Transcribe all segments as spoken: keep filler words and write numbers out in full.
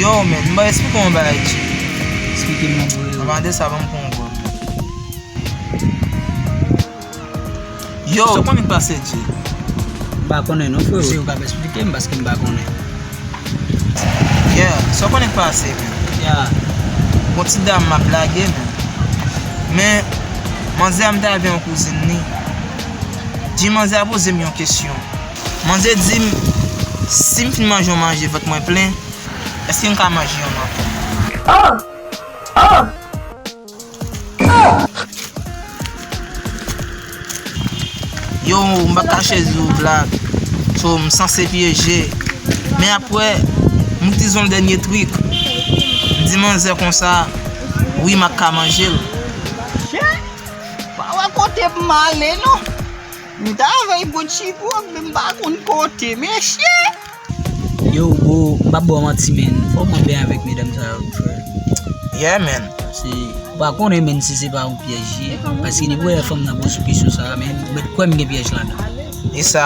Yo, men, m ba eksplike yon bagay, G. Eksplike m non, bro. Anvan de sa, ban m pran yon gòl. Yo, sa w konnen k pase, G? M pa konnen non, frero. Se ou k ap eksplike m, paske m pa konnen. Yeah, sa w konnen k pase, men? Yeah. Gon ti dam m ap lage, men. Men, manzè a m te avè yon kouzin li. Di manzè a poze m yon kesyon. Manzè di m, si m fin manje yon manje, vant mwen plen, èske m ka manje yon ankò? Oh! Oh! Yo, m pa kache di w blag. So, m sanse pyeje. Men apre, m itilize yon dènye trik. M di manzè konsa, wi, m ap ka manje l. Chè, pa wè kote m ale, non. M ta vle pran ti pwòg, men m pa konn kote, mesye. Yo, bro, m p ap ba w manti, men. Fò mwen byen avèk medam sa yo, frè. Yeah, man. Se, ou pa konnen, men, si se pa yon pyèj ye. Paske depi w wè fanm nan poze w kesyon sa a, men, ou mèt kwè m gen pyèj ladan. E sa,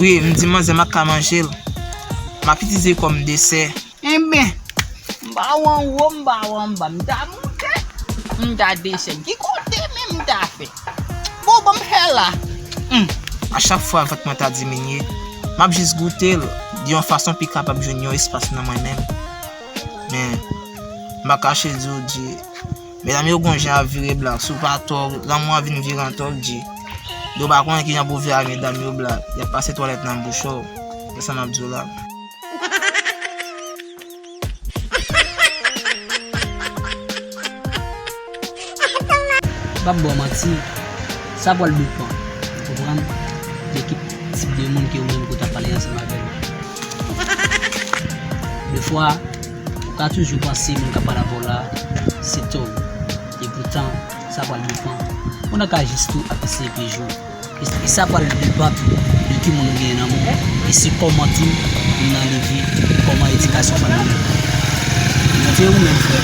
wi, m di manzè m ap ka manje l. M ap itilize l kòm desè. Enben, m pa wè anwo, m pa wè anba, m ta moute, m ta desann. Ki kote menm m ta fè? Bon, ban m fè la. Hmm. A chak fwa vant mwen ta diminye, m ap jis goute l de yon fason pi kapab jwenn yon espas nan mwen menm. Men, m pa kache di w, G, medam yo gon jan ap vire blag. Si w pa tòg, lanmou an vin vire an tòg, G. Yo pa konnen ki jan pou w vire ak medam yo blag. Y ap pase twalèt nan bouch ou. Se sa m ap di w la. M p ap ba w manti, sa pral depann, ou konprann, de ki tip de moun ke ou menm ke w ta pale ansanm avè l. Defwa, ou ka toujou panse moun k ap pale avè w la, se tòg. Epoutan, sa pral depann. Moun nan ka jis tou ap eseye pyeje w. E, e sa pral depann tou de ki moun ou genyen nan men w, e se kòman tou moun nan leve, kòman edikasyon fanmi w. Montre ou menm, frè,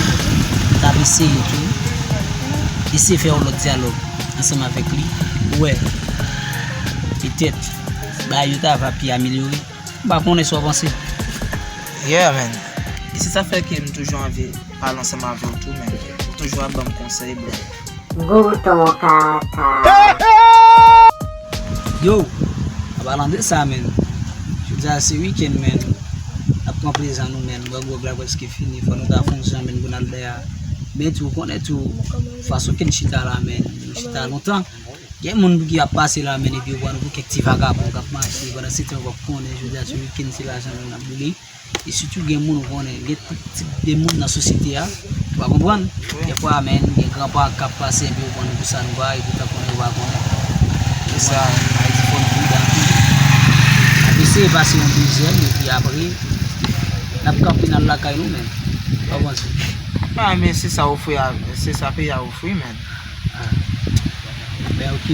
t ap eseye tou, eseye fè yon lòt dyalòg ansanm avèk li, ou wè, petèt, bagay yo ta va pi amelyore. M pa konnen sa w panse. Yeah, man. E se sa fè ke m toujou anvi pale ansanm avè w tou, man. Ou toujou ap ban m konsèy, bro. Bouton kaka. Yo, an palan de sa, men, jodi a se wikenn, men, n ap pran plezi nou, men, bwè gwòg la prèske fini, fò nou ta fè yon jan, men, pou n al dèyè a. Men tou, ou konnen tou, fason ke n chita la, men, nou chita lontan. Gen moun ki ap pase la, men, epi yo pran nou pou kèk ti vagabon k ap mache, pandan se tan yo p ap konnen, jodi a se wikenn, se lajan nou n ap boule. E sitou gen moun ou konnen, gen tout tip de moun nan sosyete a, ou pa konprann? Wi. Dèfwa, men, gen gran paran k ap pase, epi yo pran nou pou sa nou pa, epi tan konnen yo pa konnen. Se sa. Ayiti fò n pridan tou. N ap eseye pase yon dezyèm, epi apre, n ap kanpe n al lakay nou, men. Ou pa panse? Ah, men se sa ofri a, se sa peyi a ofri, men. Ah. Ben, ok.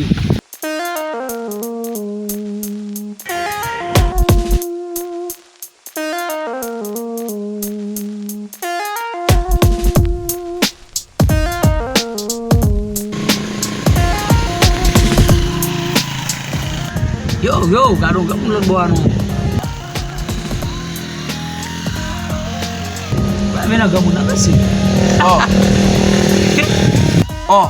Yo, yo, gade yon granmoun lòt bò a non. Ba, men nan granmoun nan, mèsi. Oh. Oh.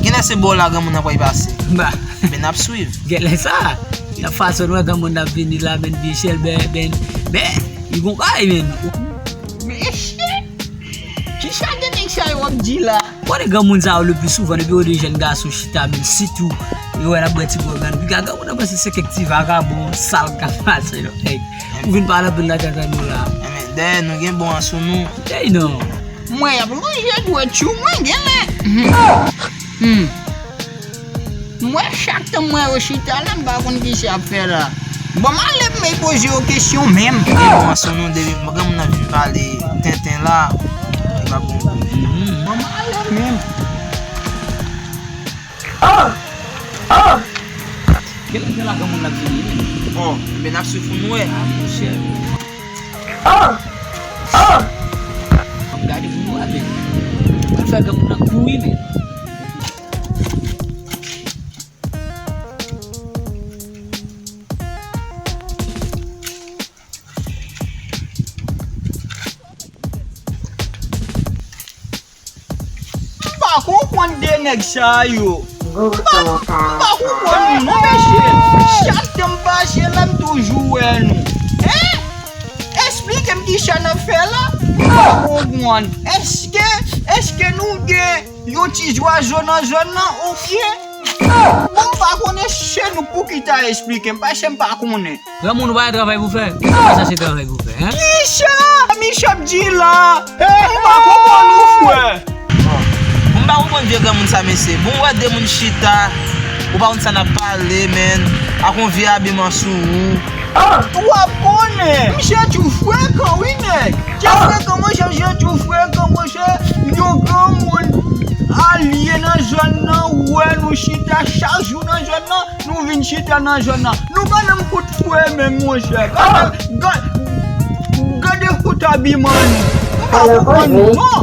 Genlè se bò la granmoun nan pral pase. Ba. Men n ap swiv. Genlè sa. Nan fason nou wè granmoun nan ap vini la, men vye chèlbè, men, men, li gon bagay, men. Mesye! Kisa de nèg sa yo ap di la? Konnen granmoun sa yo le pli souvan, depi yo de jèn gason chita, men sitou, yo wè n ap bwè ti gwòg la, piga granmoun nan panse se kèk ti vagabon sal k ap pase, non, nèg. Ou vin pale anpil nan tèt nou la. Enben, dèyè nou gen bon an sou nou. Ey, non. Mwen, y ap lonje dwèt sou mwen, genlè. Hmm. M wè chak tan m wè yo chita la, m pa konn kisa y ap fè la. Bon, m ale m poze yo kesyon menm. Bon, ansanm nou de granmoun nan vin pale tenten la. Li pa bon. Mhm. Bon, m ale menm. Oh! Oh! Genlè se la granmoun nan vini, men. Oh, men n ap swiv pou n wè. Ah, monchè. Oh! Oh! Ann gade pou n wè, men. Pral fè granmoun nan kouri, men. Konn de nèg sa yo. M pa, m pa konprann nou non, mesye. Chak tan m pase la, m toujou wè nou. Hein? Eksplike m kisa n ap fè la. M pa konprann. Èske, èske nou gen yon ti zwazo nan zòn nan oubyen? Bon, m pa konnen se nou pou ki ta eksplike m, paske m pa konnen. Granmoun, ou pa gen travay pou fè? Ou pa chache travay pou fè, hein? Kisa misye ap di la? M pa konprann ou, frè. Bon, m pa konprann vye granmoun sa, mesye. Bon, ou wè de moun chita, ou pa konn sa n ap pale, menn. Ak yon vye abiman sou ou. W ap konnen, misye tjou frekan, wi, nèg. Tjou frekan, monchè, misye tjou frekan, monchè. Yon granmoun alye nan zòn nan, wè nou chita chak jou nan zòn nan. Nou vin chita nan zòn nan. Nou pa menm fout fre menm, monchè. Gade, gade, gade fout abiman nou. M pa konprann nou non.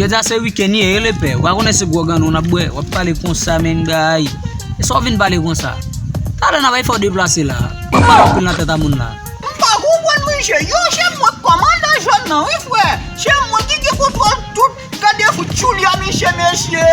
Jodi a se wikenn ye, e lepè. Ou pa konnen se gwo gannou n ap bwè. W ap pale konsa, menn, gay. E sa w vin pale konsa? Talè n ap fè w deplase la. W ap pale anpil nan tèt a moun la. M pa konprann, monchè. Yo, se mwen k kòmandan zòn nan, wi, frè. Se mwen ki gen kontwòl tout. Gade fout tchouli a misye, mesye.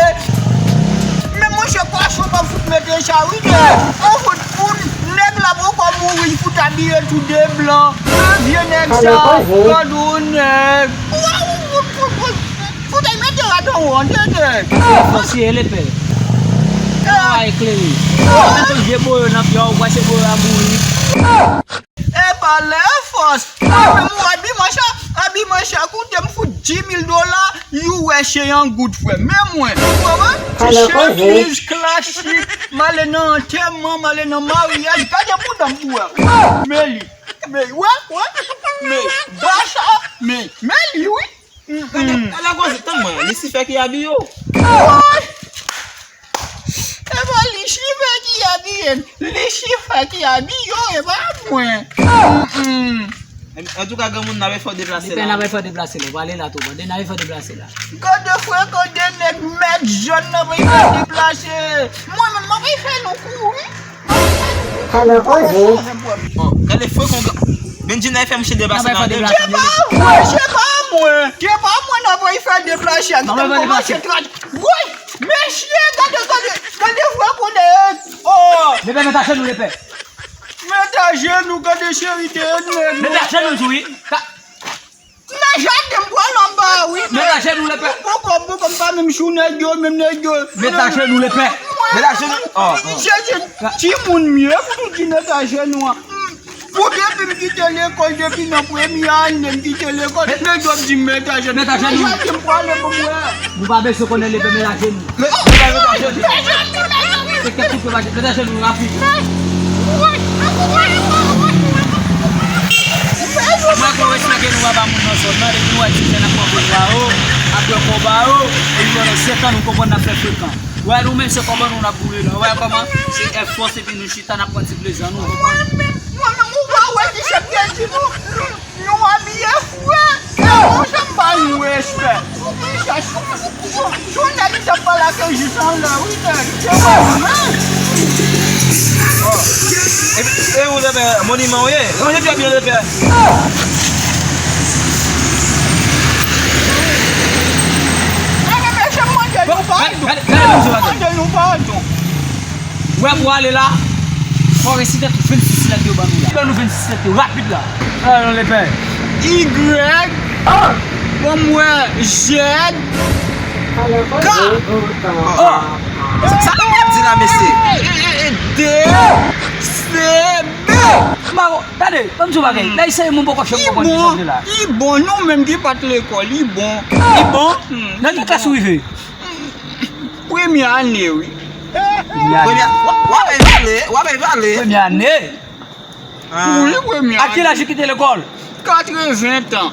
Men monchè, pwason pa fout mete sa, wi, nèg. An fout pou nèg la poko mouri, fout abiye tou de blan. Men vye nèg sa, gade yon nèg. Waw, fout, fout, fout, fout, fout, mete rad anwo, tete. Fòs ye, lepè. Ay, klere. Mete vye boyo nan pye w, ou kwè se boyo a mouri. E pa lè fòs. Mwen menm, ou abiman sa, abiman sa koute m fout dis mil dola, you wè se yon goud, frè. Men mwen, ou konprann? Ti chemiz klasik, m ale nan antèman, m ale nan maryaj, gade bouda m pou wè. Men li, men, wè, wè, men, ba sa, men, men li, wi. Gade, gade koze, tann mwen, Lisifè ki abiye w. Woy! E pa Lisifè ki abiye m. Lisifè ki abiye w, e pa mwen. Mm, mm. Antouka, granmoun, n ap fè w deplase la. N ap fè w deplase la. Ou pale la tou, bande, n ap fè w deplase la. Gade frekan de nèg mèt zòn nan, pou fè deplase. Mwen menm, mwen fè nou kouri. Bon, gade frekan, Bendjina fè mouche deplase nan de. Se pa mwen, se pa mwen, se pa mwen, n ap fè deplase. Gade kòman se tra-, woy, mesye, gade, gade, gade frekan de, oh. Lepè, met ajenou, lepè. Met ajenou, gade cheri de nèg. Met ajenou tou, wi. Nan jaden m pral anba, wi. Met ajenou, lepè. Poko, poko, m pa menm sou nèg yo, menm nèg yo. Met ajenou, lepè. Met ajenou. Oh, oh. Misye se timoun m ye, pou nou di met ajenou an. Pou depi m kite lekòl, depi nan premye ane m kite lekòl, nèg yo ap di m met ajenou. Met ajenou. Nan jaden m prale pou m wè. Nou pa bezwen konnen lepè, met ajenou. Met, met ajenou. Se kèk koupe pa met ajenou rapid. Mwen kwè respè ke nou pa ba moun nan zòn nan, depi nou wè ti jèn ap pran kout ba yo, ap pran kout ba yo, epi pandan setan nou konprann n ap fè frekan. Wè nou menm se kòman nou n ap boule la. Wè kòman se fè fòs epi nou chita n ap pran ti plezi an nou, konprann? Mwen menm, mwen menm, ou pa wè ki chèf te di nou? Nou abiye fre. E, monchè, m ba nou respè. Sou nèg ki t ap pale ak yo jis anlè, wi, nèg. Se pa mwen. E, e ou lepè, moniman ou ye. Ranje pye byen lepè. Enben, mesye, m mande nou padon. M mande nou padon. Wè pou ale la, fò resite tout vennsis lèt yo ban nou la. Ban nou vennsis lèt yo rapid la. Alò, lepè. Y, ban m wè, Z, K, oh. Sa, sa nou ap di la, mesye? D, C, B. Maro, gade, ban m di w bagay. Nèg serye moun poko fè m konprann ki sa w di la. Li bon, nou menm ki pa t lekòl, li bon. Li bon? Nan ki klas ou rive? Premye ane, wi. Premye ane. Premye, w ap, w ap pale, w ap pale. Premye ane. Ah. Wi, premye ane. A ki laj ou kite lekòl? Katreven tan.